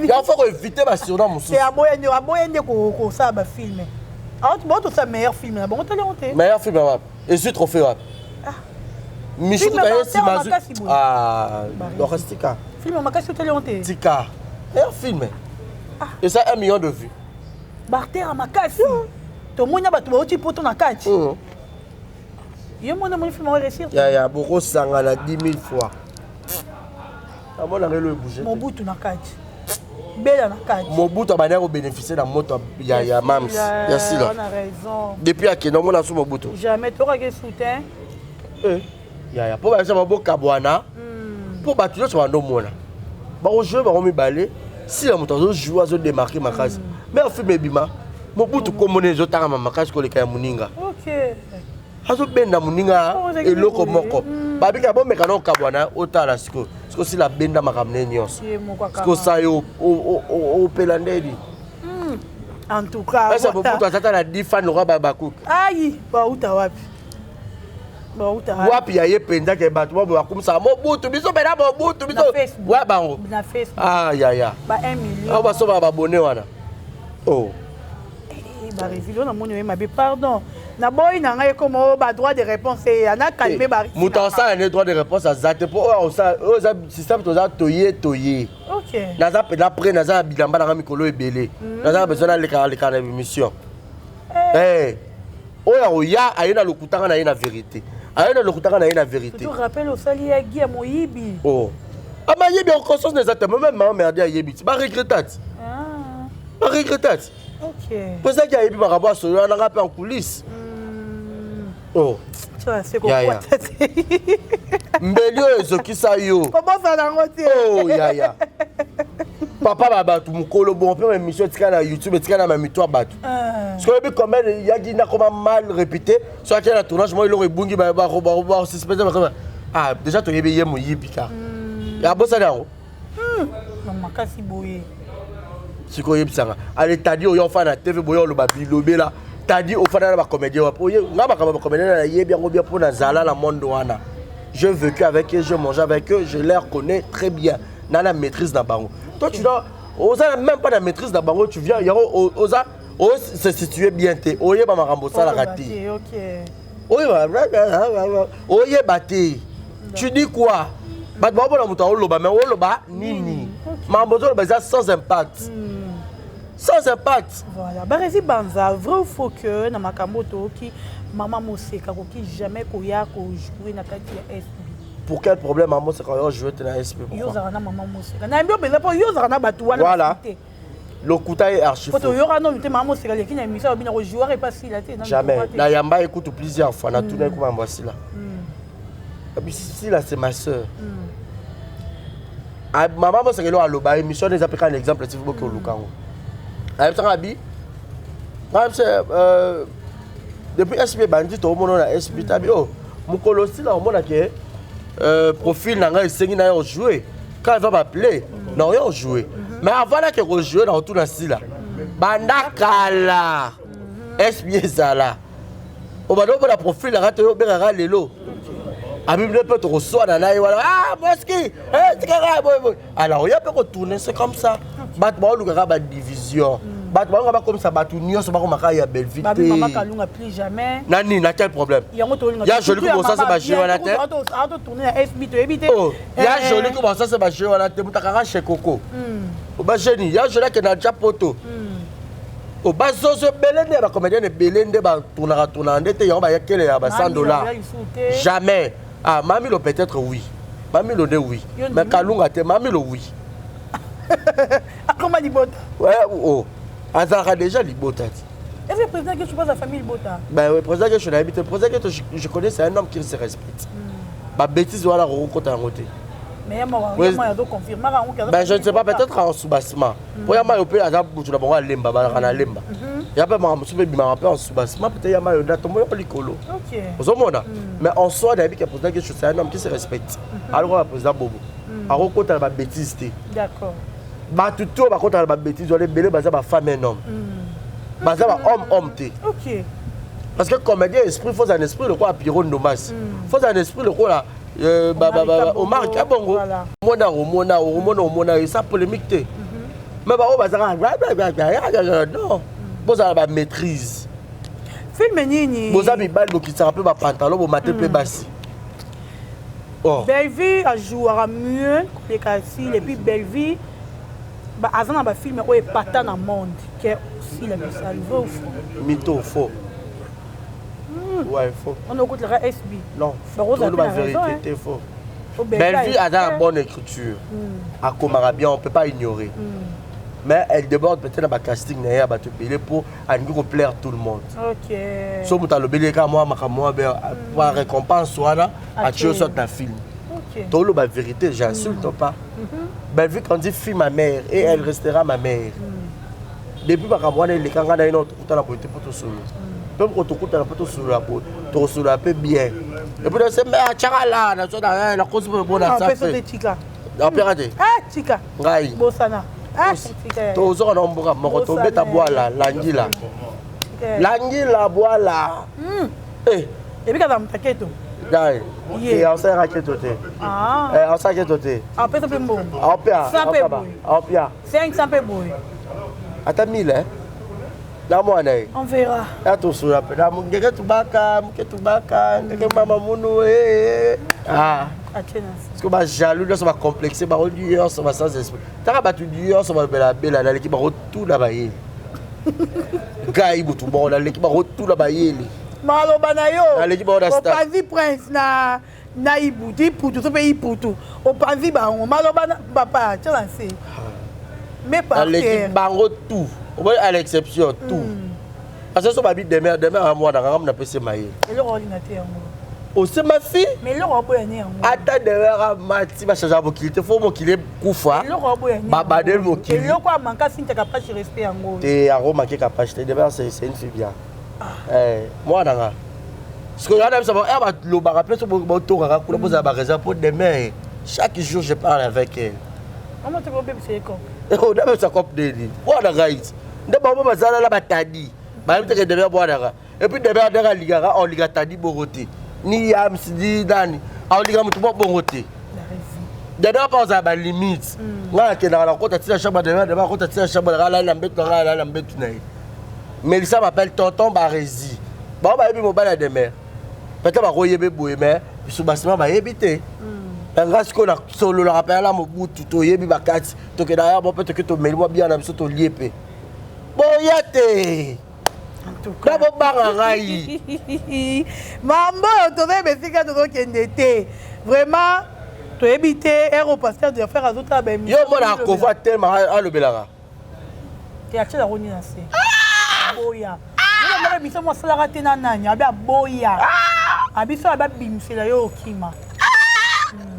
Ya faut koevite basurnom mosusu. Aboya nde kosala bafilme. Baotosala meilleur film na bango tali yango te. Meilleur film wapi? Ezwi trophée wapi? Michu kuta ye nsima azwi. Dorcas tika. Film makasi otali yango te. Tika. Meilleur film. Eza 1 million de vues. Bartera makasi. Tomoni bato bauti poto na kati. Yo mona moni film réussir. Ya ya bokosangana 10 000 fois. Amonaka elo ebouge. Mobutu na kati. Bela na kati. Mobutu abandaki kobénéficie na moto ya ya mams ya Sila. On a raison. Depuis akende omona su Mobutu. Jamais tokaki soutien. Eh ya ya po bayebisa babokabwana mpo bato nyonso bando omona bakojoue bango mibale. Sila moto azojoue azodemarke makasi. Mais film ebima Mobutu komona ezotangama makasi koleka ya moninga. OK. Azobenda moninga eloko moko. Babika bomeka na okabwana otala sikoyo. Sikoyo Sila abenda makambo ne nyonso. Sikoyo sa yo opela ndeni. En tout cas, esa Mobutu azata na 10 fan lokwa bakuki. Aïe, bauta wapi? Bauta wapi ya ye mpenza ke bato babo bakumisaka Mobutu biso mpena Mobutu biso wa bango. Na Facebook. Ah ya ya. Ba 1 million. Awa basoba babone wana. Oh. Ba révélé na moni mabe pardon. Na boy na ngai comme ba droit de réponse et na calmer ba. Mutu asala ne droit de réponse aza te po oyo osala oyo eza système toza toye toye. OK. Naza pena près naza bilamba na mikolo ebele. Naza besoin na leka leka na émission. Eh. Oyo oya aye na lokutanga na ye na vérité. Aye na lokutanga na ye na vérité. Tu rappelles osali ya Guy Moyibi. Oh. Ama yebi en conscience des ata même maman merde ayebi. Ba regretter. Ah. Ba regretter. OK. Posa ki ayebi makambo asolo wana nga pe en coulisses. Oh. Yaya. Mbeli oyo ezokisa yo. Kobosana yango te. Oh yaya. Papa ba bato mokolo bon mpe émission etikala na YouTube etikala na mamito ya bato. Soki oyebi combien yaki nakoma mal répété soki akei na tournage moko eloko ebungi basuspende. Ah déjà toyebi ye moyibi kaka. Abosani yango. Makasi boye. Sikoyo oyebisanga ale tadi oyo ofanda na TV boye oloba bilobela tadi ofanda na bacomédien wapi oye nga makambo ya bacomédien nayebi yango bien mpo nazala na monde wana. Je vécu avec eux, je mange avec eux, je les connais très bien. Na la maîtrise na bango. Toi tu dois oza même pas na maîtrise na bango, tu viens yango oza o se situer bien te oyeba makambo osalaka te. OK. Oyeba oyeba te. Tu dis quoi? Bato baomona moto aoloba, mais oloba nini? Makambo ozoloba eza sans impact, sans impact. Voilà, Barezi Banza, vrai ou faux que na makambo toyoki, mama Moseka akoki jamais koya kojouer na kati ya SB? Pour quel problème mama Moseka oyo jouer te na SB? Yo ozalaka na mama Moseka, nayambi yo mpenza mpo yo ozalaka na bato wana. Voilà. Te. Lokuta ye archi. Po toyoka nanu te mama Moseka aleki na émission, alobi na kojouer epa Sila te. Jamais. Nayamba ye kutu plusieurs fois, natuna ye kuma mambo ya Sila. Sila, c'est ma sœur. Ah, mama Moseka elo aloba émission eza mpe kaka na exemple ti boki oluka yango. Ayebisaka abi ngai depuis SB ebandi, toomona na SB tabi o mokolo Sila omona ke profil na ngai esengi na ye ojouer. Quand elle va m'appeler, na oyo ojouer. Mais avant nake kojouer, na otuna Sila. Banda kala SB ezala, obanda omona profil nanga te, obengaka lelo abibile mpe tokoswana na ye wana. Ah, moski tikaka boye boye. Alors oya mpe kotourner, c'est comme ça. Bato baolukaka badivision, bato baoka bakomisa bato nyonso bakomaka ya Belleville. Babi mama te. Kalunga plus jamais. Nani na quel problème? Yango tolinga. Ya joli ko bosasa bajeu wana te. Atotourner na SB, toyebi te. Oh, ya joli ko bosasa bajeu wana te, mutakaka chez Koko bajeni. Ya joli akende aja poto o bazozo ebele nde ya bacomédien ebele nde batournaka tournaka nde te. Yango bayakele ya ba 100 $. Jamais. Ah, Mamilo peut-être oui, Mamilo nde oui. Yo. Mais Kalunga te. Mamilo oui. Akoma libota. Ouais, oh, azalaka déjà libota ti. Est-ce que président Kesho passe la famille libota? Ben oui, président Kesho nayebi te. Président Kesho, je connais, c'est un homme qui se respecte. Babêtise wana kokokota yango te. Mais ya mayo azoconfirmaka yango. Ben, je ne sais pas, peut-être en soubassement. Po ya mayo mpe aza butu na bango, alemba, balaka na lemba. Ya mpe makambo mosusu mpe ebimaka mpe en soubassement, peut-être ya mayo nda tombo yoko likolo. Ozomona. Mais en soi, nayebi ke président Kesho, c'est un homme qui se respecte. Aloko ya président Bobo akokota na babêtise te. Bato to bakota na babêtise wana ebele baza bafemme un homme, baza bahomme homme te. Parce que comédien, esprit, faut un esprit lokola Piro Ndombasi, faut un esprit lokola Omar Kabongo. Omona, omona, omona, omona, eza polémique te. Mais baoyo bazaka, non, bozala bamaîtrise. Film nini? Boza mibali, bokisaka mpe bapantalon, bomate mpe basi. Oh. Bellevue ajouaka mieux koleka Sila, et puis Bellevue aza na bafilm oyo epata na monde ke Sila Bisali. Vrai ou faux? Mytho, faux. Ouais, faux. On okotelaka SB. Non, toloba vérité te, faux. Bellevue aza na bonne écriture, akomaka bien, on peut pas ignorer. Mais elle déborde peut-être na bacasting na ye ya bato ebele mpo alingi koplaire tout le monde. So moto alobeli kaka mwa makambo mwa be po récompense wana atie soit na film. Toloba vérité, j'insulte pas. Bellevue quand dit fille ma mère et elle restera ma mère. Depuis makambo wana eleka, ngai na ye na tokutana boye te mpo tosolo mpe moko tokutana mpo tosolola boye, tokosolola mpe bien. Et puis nase me atiaka la nazo nakosi mpe bona. Apeka te. Tika. Ngai. Bosana. Tozoka na mboka moko, tobeta bwala langila langila bwala. Ebika mutaketo. Dai aosalaka keto te, aosala keto te. Apesa mpe mbongo. Aopia. Aopia. 500 mpe boye. Ata 1000 na mwana ye. On verra. Ya tosola mpe na ngeke tubaka moke tubaka ngeke mama munu. Ah, parce que bajaloux nyonso, bacomplexe bango nyonso, basans esprit taka bato nyonso balobela bela, naleki bango tuna bayeli ngai butu moko, naleki bango tuna bayeli. Maloba na yo. Naleki bango na stade. Opanzi prince na ibutu iputu so mpe iputu, opanzi bango maloba na papa tiala nse me par Naleki terre. bango tout, omoni, à l'exception tout, parce que so babi demer demer ya mwana kaka napesi mayele. Eloko olinga te yango. Osema fi. Mais eloko oboya ne yango. Ata demer amati, bachange mokili te, fo mokili ekufa. Eloko oboya ne. Babadeli mokili. Eloko amanka sintaka pasi respect yango. Te, aromake kapage te. Demer, c'est une fille bien. Mwana nga sikoyo wana biso balobaka mpe so botokaka kuna, bozala baréserve mpo demer, chaque jour je parle avec elle. Mama te kobebisa ye kope. Onabebisa kope nini? Mwana ngai nde bango bazala na batadi, bayebi teke demer mwanaka. Et puis demer ndenge alingaka, aolinga tadi bongo te, ni yams ni nani, aolinga motu mo bongo te. Demer mpa ozala balimite. Ngai akendaka na kota ntina chambre demer, demer akota ntina chambre nanga, alali na mbetu na ngai, alali na mbetu na ye. Melissa m'appelle tonton Barezi. Bango bayebi mobali ya demer, peut-être bakoyebe boye, mais biso basima bayebi te. Nga sikoyo nasololaka mpenza na Mobutu, toyebi bakati, tokenda ya bo mpe toke tomeli mwa bia na biso tolie mpe. Boya te! Na bobanga ngai. Mambo oyo tozoyeba esika tozokende te. Vraiment toyebi te ero pasteur de frère azotala ba Yo mona kova tellement alobelaka. Te atiela yango nini na se? Aboya. Yo biso mo asalaka te na nani? Abi aboya. Abiso abi abimisela yo okima.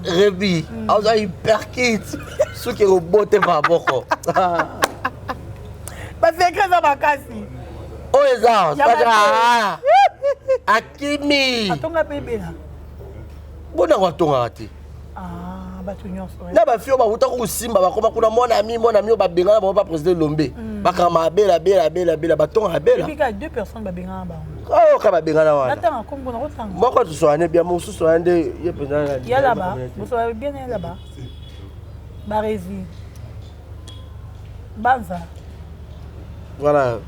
Rebi, aza hyperkit. Soki robote maboko. Ba secret eza makasi. Oyo eza akimi. Atonga mpe ebela. Bonango atongaka te. Ah, bato nyonso na bafi oyo bawuta kosimba bakoma kuna mwana ami mwana ami oyo babengana bango pa président Elombe hmm. bakanga abela bela bela bela batongaka abela oyoka babengana wana moko tosoane bia mosusu wana nde ye mpenza barezi banza Voilà.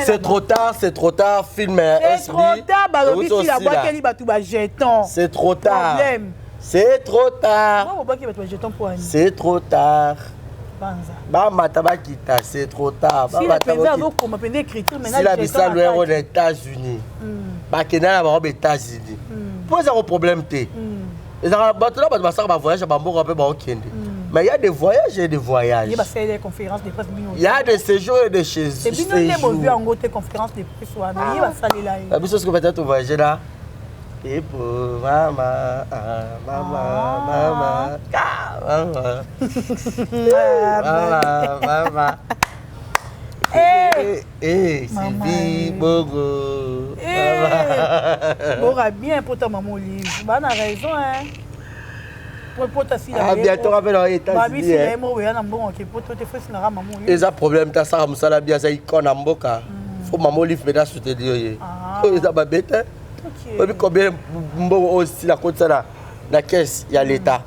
C'est trop tard, c'est trop tard, film C'est trop tard, balobi si la boîte bato ba jeton. C'est trop tard. Problème. C'est trop tard. C'est trop tard. bamata bakita c'est trop tard sila bisalu yango na états-unis hmm. bakenda na bango ba états-unis mpo hmm. ezako problème te hmm. ezalaka bato na bato basalaka bavoyage ya bamboka mpe baokende mais il y a des voyages et des voyages. Il y a des séjours et des chez séjours. Ah. Biso soki peut-être voyager là. Et pour mama, ah, mama, ah. mama, ah, mama, mama, mama. Eh, eh, Sylvie Bogo. Eh, Bora bien pour ta maman Olive. Bah, na raison, hein. Ah, bientôt rappel na États-Unis. Eza problème ta saka mosala bien aza icône na mboka. Faut maman Olive mpenza soutenir ye. Oyo eza mabe te. Oyebi combien mbongo oyo sila kotisa na na caisse ya l'État.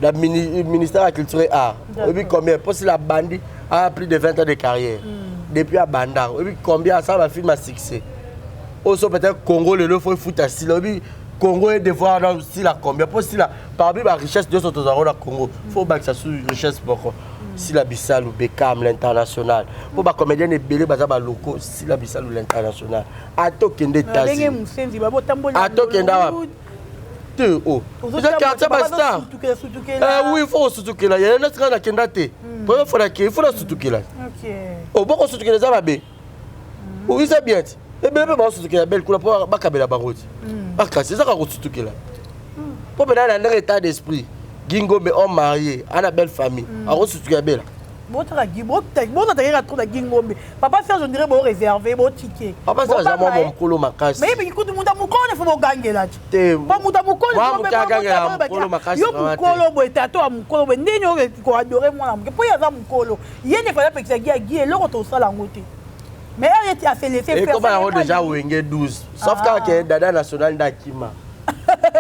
Na ministère ya culture et art. Oyebi combien mpo sila abandi a plus de 20 ans de carrière. Depuis abanda oyebi combien asala ba film ya succès. Oyo so peut-être Congo lelo faut efuta sila oyebi Congo est devoir na sila combien po sila parmi ba richesse nyonso tozalaka na Congo faut obakisa su richesse moko sila bisalu Beckham l'international po ba comédien ebele baza ba locaux sila bisalu l'international ata okende États-Unis ata okende awa te o eza quartier ba star eh oui faut kosutukela yaya neti ngai nakenda te première fois nakei faut nasutukela oboko sutukela eza mabe eza bien te ebele mpe baosutukela bele kuna mpo bakabela bango ti hmm. bakasi eza kaka kosutukela mpo mpena na ndenge état d'esprit gingombe homme marié ana belle famille hmm. akosutukela bela botakeka trop na gingombe papa serge ondire bo réserve botike papa serge aza mwa mokolo makasi mais yebiki kutu moto ya mokolo fo bogangela ti po moto ya mokolo yo mokolo boye tato ya mokolo boye ndenge oyo koadore mwana moke mpo ye aza mokolo ye nde fala apekisa gi agi eloko tosala yango te mais heure yeti aselese ekoma yango déjà wenge 12 sauf kaka ke dada national nde akima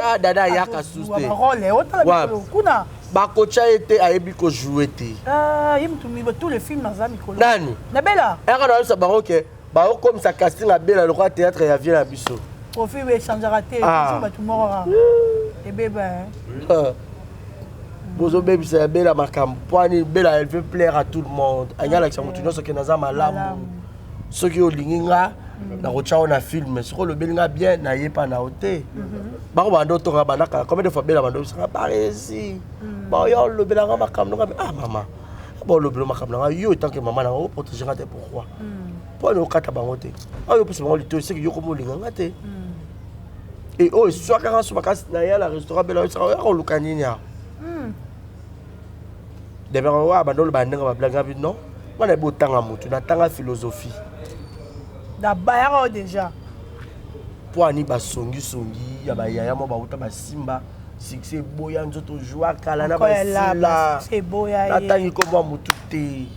ah, dada ayaka susu te kuna bakotya ye te ayebi kojoue te ah, ye mutu tous les films aza mikolo nani nabela aka nayebisa bango ke baokomisa casting abela lokola théâtre ya vie na biso profil echangeaka te ah. bato moko kaka ebeba bozobebisa ya bela makambo mpo ani bela elle veut plaire à tout le monde alingi alakisa moto nyonso ke naza malamu soki olingi nga mm. nakotya yo na film soki olobeli nga bien nayepa na yo te mm-hmm. bango banda otonga banda kala combien de fois bela banda obisaka baresi mm. baoya olobela nga makambo nanga ah mama baolobela makambo nanga yo etanke mama nanga oprotege nga te pourquoi mpo mm. ani okata bango te oyo opesa bango litoi seke yo komi olinga nga te e oyo eswaka nga so makasi na ya na restaurant bela oyebisaka oya koluka nini awa hmm. demeka oyo banda oloba ndenge bablanga bi non nga nayebi otanga motu natanga philosophie nabayaka oyo déjà mpo ani basongisongi ya bayaya mwa bauta basimba succès eboya nzoto jua kala na basila natangi nkombo ya motu te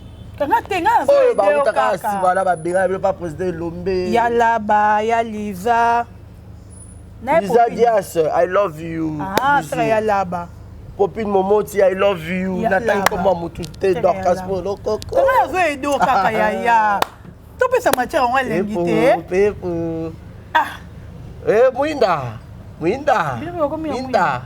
oyo bautaka nsima na babengana bino pa président elombe ya laba ya liza liza dias i love you ah, saka ya laba popine momoti i love you natangi nkombo ya motu te dorcas molokoko azo edo kaka yaya topesa matière yango elengi te ah. eh, mwinda mwinda mwinda.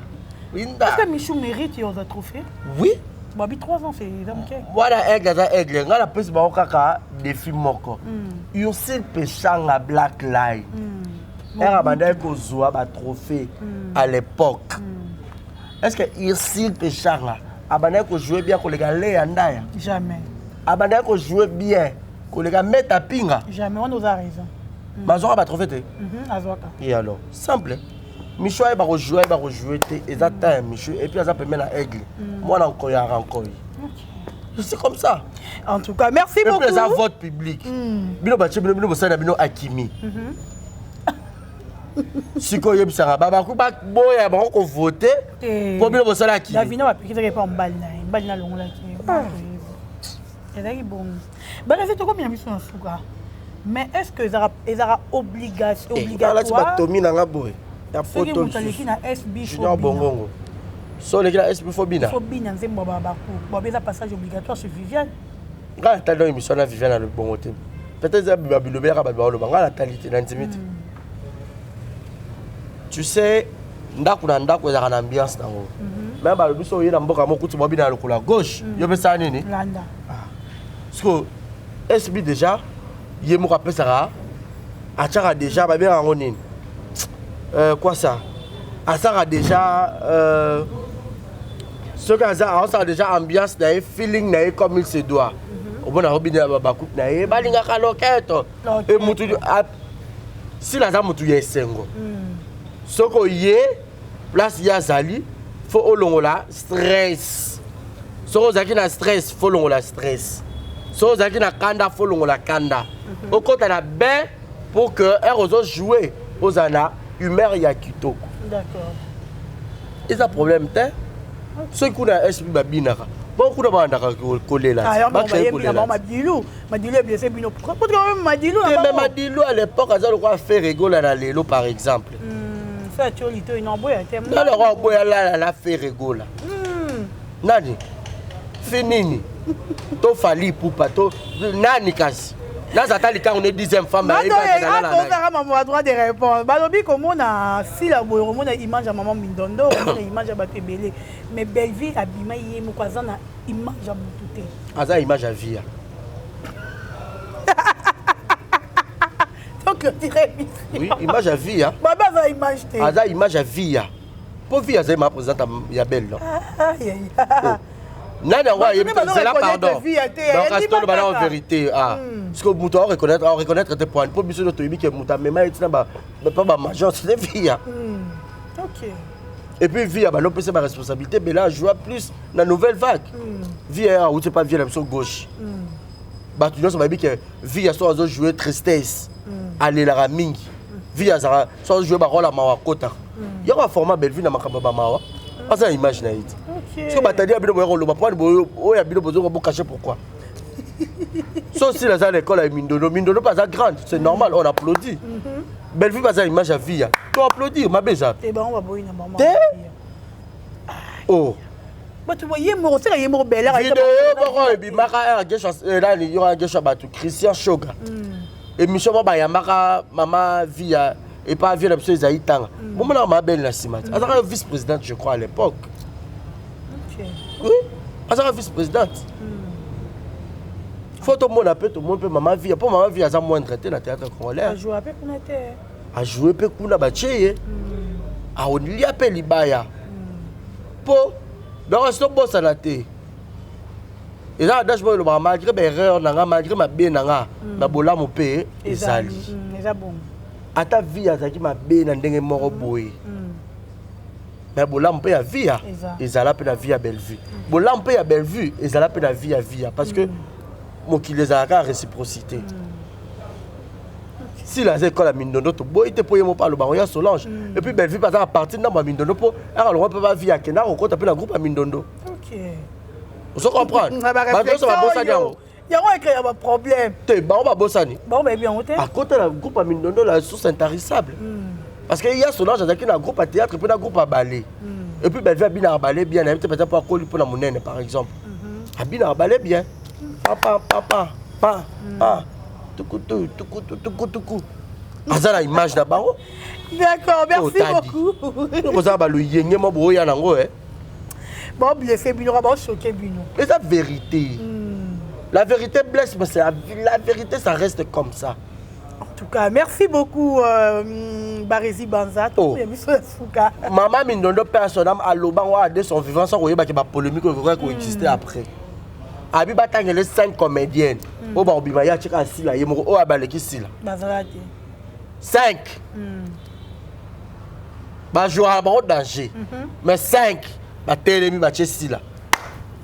Winda. Est-ce que Michou mérite yo trophée? Oui. Babi 3 ans, c'est eza moke. Mwana aigle aza aigle. Ngai napesi bango kaka défi moko. Ursule Peshanga Black Line. Ere abandaki kozwa ba trophée à l'époque. Est-ce que Ursule Peshanga abandaki kojouer bien koleka Léa Ndaya? Jamais. Abandaki kojouer bien koleka Meta Pinga? Jamais, on a raison. Bazwaka ba trophée te? Azwaka. Et alors, simple. Michou ayeba kojouer, ayeba kojouer te, eza temps ya Michou et puis aza pembeni na aigle. Mwana nkoyi aka nkoyi. C'est comme ça. En tout cas, merci Et beaucoup. puis eza vote public. Bino batie bino bino bosali na bino akimi. Sikoyo oyebisaka babaku baboya bango kovote mpo bino bosala akimi. Davina bapekisaki epa mobali na ye, mobali nalongolaki ye. Ezalaki bongo. Baresi tokomi na biso na suka. Mais est-ce que ezalaka obligation Alati obligatoire batomi na nga boye ya soki poto moto aleki na SB Junior Bongongo. So oleki na SB fo bina. Faut bina nzembo ya babaku. Babe eza passage obligatoire chez Viviane. Ngai natali donc émission na Viviane alobi bongo te. Peut-être eza babilobelaka bato baoloba ngai natali te na ndimi te. Tu sais, ndako na ndako ezalaka na ambiance nango. Me balobi so oye na mboka moko kuti babina na lokolo ya gauche, yo pesaka nini? Landa. Parce que SB déjà ye moko apesaka atiaka déjà babengaka yango nini? Quoi ça? Asaka déjà soki aza aosala déjà ambiance na ye, feeling na ye comme il se doit. Omona obina bakupe na ye balingaka loketo. E mutu sila aza mutu ya esengo. Soki oye place ye azali, fo olongola stress. Soki ozalaki na stress, fo olongola stress. Soki ozalaki na kanda, fo olongola kanda. Okota na bain pour que heure ozojouer ozala na humeur ya kitoko. D'accord. Eza problème te. Soki kuna SB babinaka bon, kuna babandaka kolela. Ah, Bacréer bayembi na kolela. bango Madilu. Madilu eblessé bino. Pourquoi quand même Madilu na Te, mais bango? Madilu à l'époque aza lokola Ferre Gola na lelo par exemple. Ça tioli to ino boya te. Nani yango aboya lala na Ferre Gola? Nani fi nini to Fally Ipupa to nani kasi naza ata likango ne 10e femme ayebi azala na nani. Tozaka mama droit de réponse. Balobi komona sila boye, komona image ya mama Mindondo, komona image ya bato ebele. Mais Belleville abima ye moko aza na image ya motu te. Aza image ya via. Donc clôturer émission. Oui, image ya via. Babe aza image te. Aza image ya via mpo via azali ma présidente ya belle non? Aïe, aïe, aïe. Nani yango ayebi Bato te? Zela bazo pardon. reconnaître via te, Donc ayandi asi toloba na en bakaka. vérité, ah, parce que moto aoreconnaître aoreconnaître te poani mpo biso nde toyebi ke moto amema ye ntina pa bamajor c'était via. Ok. Et puis via balo opesa baresponsabilité bela ajoua plus na nouvelle vague. Via awuti pa via na biso gauche, bato nyonso bayebi ke via so azojoue tristesse alelaka mingi. Via azalaka so azojoue barole ya mawa akotaka yango aforma Bellevue na makambo ya bamawa aza na image na ye te. Ok. Soki batali ya bino boya koloba poani oyo ya bino bozoka bocache pourquoi so osila aza na école ya Mindondo. Mindondo mpe aza grande, c'est normal, on applaudit. Bellevue mpe aza na image ya via, to applaudir mabe eza Te bango baboyi na bango. Te. Oh. Bato boye moko seka ye moko belaka. Video moko ebimaka nani yoka gesha bato Christian Shoga émission moko bayambaka mama via epa via na biso ezali tanga bomonaka mama bele na nsima te azalaka vice présidente je crois à l'époque. Ok. Oui, azalaka vice présidente. Fo tomona mpe tomoni mpe mama via mpo mama via aza moindre te na théâtre congolais. Ajoua mpe kuna te. Ajoue mpe kuna batie ye aolia mpe libaya mpo donc asi tobosana te eza adage moko elobaka malgré baerreur na nga, malgré mabe na nga, na bolamu mpe ezali. Eza bongo. Ata vie azalaki mabe na ndenge moko boye, mais bolamu mpe ya vie ya Eza. ezala mpe na vie ya Bellevue, bolamu mpe ya Bellevue ezala mpe na vie ya vie, parce que mokili ezalaka ya réciprocité. Sila aza ekola Mindondo toboyi te mpo ye moko aloba ya Solange et puis Bellevue mpe aza na parti ndambo ya Mindondo mpo aka longwa mpe bavie akenda akokota mpe na groupe ya Mindondo. Ok. Ozo comprendre? Na Bato nyonso baréflexion babosani oyo yango. Yango ecréa baproblème. Te, bango babosani. Bango bayebi yango te. Akota na groupe ya Mindondo, la source intarissable, parce que ya Solange azalaki na groupe ya théâtre mpe na groupe ya ballet. Et puis Bellevue abinaka ballet bien, nayebi te peut-être mpo akoli mpo na monene par exemple abinaka ballet bien pa pa pa pa pa pa tukutu tukutu tukutuku. Aza na image na bango. D'accord, merci beaucoup. Boza ba loyenge mo boya nango eh. Bon blessé bino, ba choqué bino. Eza vérité. La vérité blesse, mais c'est la vérité, ça reste comme ça. En tout cas, merci beaucoup Barezi Banza. Oh. Maman Mindondo, paix à son âme, aloba wa de son vivant sans koyeba ke ba polémique oyo ko exister après. Abi batangele 5 comédiennes. Oyo bakobima ye atika asila ye moko oyo abaleki sila. Bazala te. 5. Bajouaka bango danger. Mais 5 batelemi batie sila.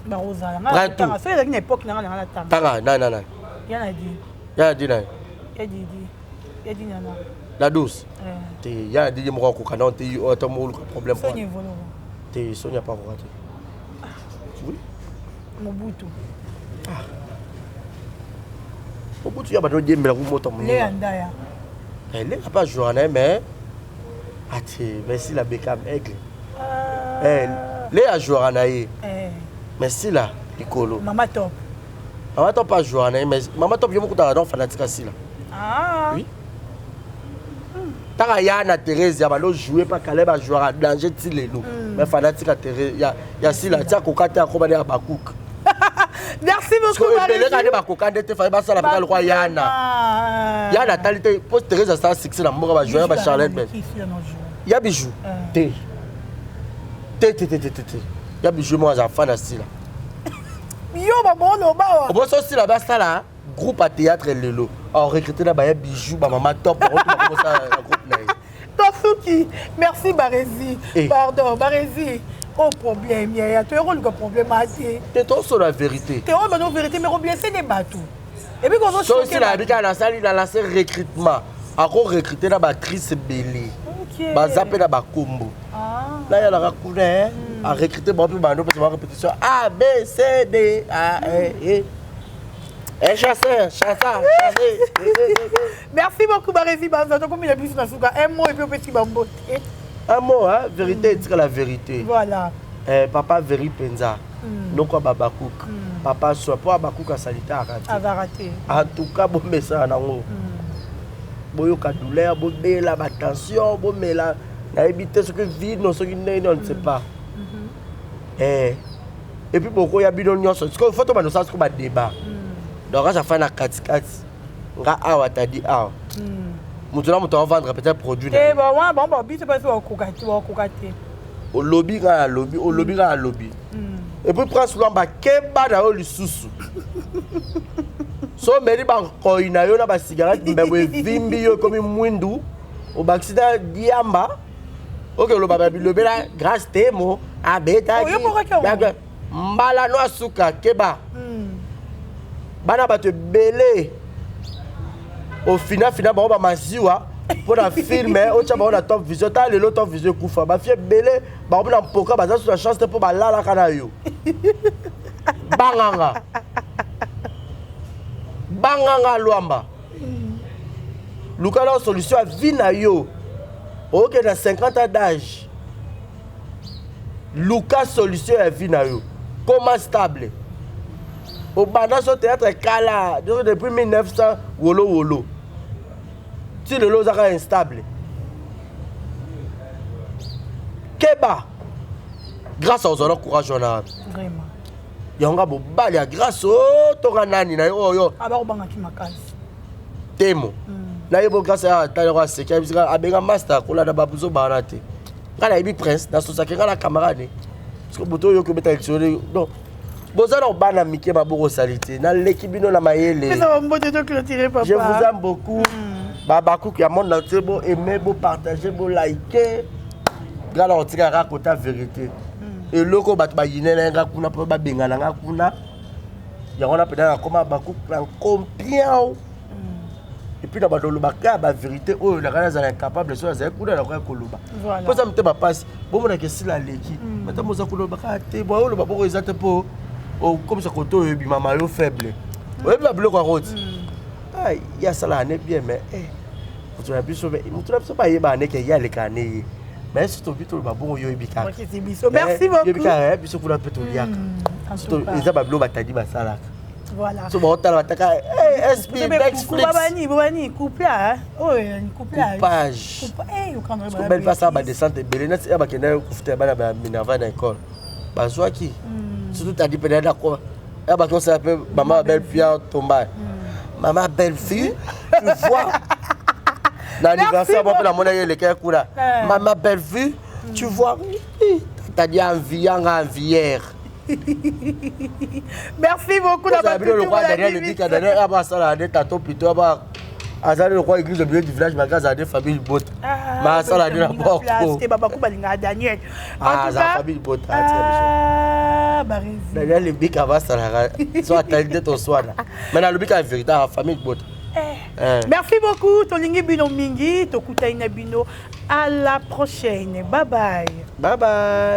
Bakozala. Nga tanga. Soki ezalaki na époque na nga na tanga. Tanga nani nani nani. Ya na di. Ya na di nani. Ya Didi. Ya di nana. La douce. Te ya na di ye moko akoka nano te oyo ata moko oluka problème. Sonia Evoloko. Te Sonia pa akoka te. Oui. Mobutu. Ah. Mobutu ya bato odiembela ku moto monene. Léa Ndaya. Eh, Léa pas jouer na mais ate mais si la Beckham aigle. Ah. Eh, Léa jouera na ye. Eh. Mais si la likolo. Mama Top. Mama Top a joué na ye mais Mama Top yo moko tala donc fanatique asila. Ah. Oui. Taka ya na Thérèse ya balo jouer pa Caleb a jouer à danger ti lelo. Mais fanatique ya Thérèse ya ya sila tia koka te akoma ya bakouk. Merci beaucoup. Ebele kaka nde bakoka nde te fai basala mpenza lokwa yana. Yana atali te po Thérèse asala succès na mboka ba jouer ba Charlotte Ben. Ya bijou. Te. Te te te te te. Ya bijou mo aza fan ya sila. Yo ba bolo bawa. Oboso sila basala groupe à théâtre lelo. A recruter na ba ya bijou ba mama top ba groupe na ye. Tosuki, merci Barezi. Eh. Pardon, Barezi. Oh problème, yaya, to yoko luka problème ate. Te to so la vérité. Te oyo bano vérité mais koblesse ne bato. Et puis kozo So si la bika na sali na lancer recrutement. Ako recruter na ba actrice ebele. Okay. Baza pe na ba kombo. Ah. Na ya la kuna eh. A recruter ba pe bando pe ba répétition A B C D A E E. Eh chasseur, chasseur, chasseur. Merci beaucoup Barezi Banza, tokomi na biso na suka. Un mot et puis opesi bambote. Un mot, hein, vérité, mm. la vérité. Voilà. Eh, papa Veri Penza, noko Babakouk. Papa soit po Abakouk asalita arate. Azarate. En tout cas, bon message nango. Boyoka douleur, bobela ba tension, bomela nayebi te soki vino soki ndenge on ne sait pas. Eh. Et puis bokoya bino nyonso. Sikoyo faut tobanda osala sikoyo ba débat. Donc aza fa na katikati. Nga awa tadi awa. Moto na moto avendre peut-être produit na Eh ye. ba wana bango ba biso basi bakoka te, bakoka te. Olobi nga nalobi, olobi nga nalobi. Et puis Prince Luamba keba na yo lisusu. So omeli bankoi na yo na ba cigarette mbebo evimbi yo ekomi mwindu, obakisi na diamba. Oke oloba ba bilobela grâce temo abetaki. Oh, yo moko yango. Mbala no asuka keba. Bana bato ebele ofinafina bango bamaziwa mpo na filme otya bango na top vision tala lelo top vision ekufa bafi ebele bango na mpoka baza su na chance te mpo balalaka na yo banganga banganga lwamba luka na solution ya vie na yo okende na 50 ans d'âge luka solution ya vie na yo koma stable obanda so théâtre kala depuis 1900 wolo wolo ti lelo ozaka instable keba grâce ozala courage wana wapi Vraiment. yango nga mobali ya grâce o tonga nani na yo oyo Abakobangaki makasi. temo nayebi grâce ya atali yango aseki ayebisi nga abenga master akolanda babuzo bana te nga nayebi prince nasosaki nga na camarade parce que moto oyo okobeta dictionnaire donc boza na bana mike maboko osali te naleki bino na mayele Pesa bambote to clôturer papa. Je vous aime beaucoup. Babakouk ya monde entier, bo aimer, bo partager, bo liker. Nga na kotika kaka kota vérité. Eloko bato bayinela nga kuna mpo babengana nga kuna. Yango wana mpenza nakoma Bakouk na nkompiao. Et puis na bato olobaka ba vérité oyo naka nazala incapable soki nazali kuna nakoya koloba. Voilà. Mpo eza motema mpasi bomonaka esila aleki. Ata moza koloba kaka te boye oloba bongo eza te mpo okomisa kote oyo ebimama yo faible. Oyebi ba biloko yango ti. Ah, ye asalaka ne bien mais eh, moto na biso moto na biso bayebaka neke ye alekaka ne ye mais soki tobi toloba bongo yo oyebi kaka Bakisi biso. Merci beaucoup. yoyebi kaka biso kuna mpe toliaka En Surtout, tout cas. eza babilo batadi basalaka. Voilà. So baotala bataka eh, sp Netflix. Bobani, bobani, couple, hein? Oh, couple. Coupage. Eh, okandre ba. Belle face ba descente ebele neti ya bakendaki kofuta bana ba Minerva na école. Bazwaki. Surtout tadi pene na ko. Ya bakosala osala pe mama belle pierre tomba. Mama belle fille, tu vois. Na anniversaire moko namonaki elekaki kuna. Mama belle vue, tu vois. Tadi envie envière. Merci beaucoup na bino lokola Daniel Lebika. Daniel aba asala nde tato plutôt aba azali lokola église au milieu du village malgré azala nde famille libota, ma asala nde na boko. Babaku balingaka Daniel. Azala famille libota. Daniel Lebika basalaka so atali nde toswana, mais nalobi kaka vérité, aka famille libota. Merci beaucoup, tolingi bino mingi, tokutani na bino à la prochaine. Bye bye. Bye bye.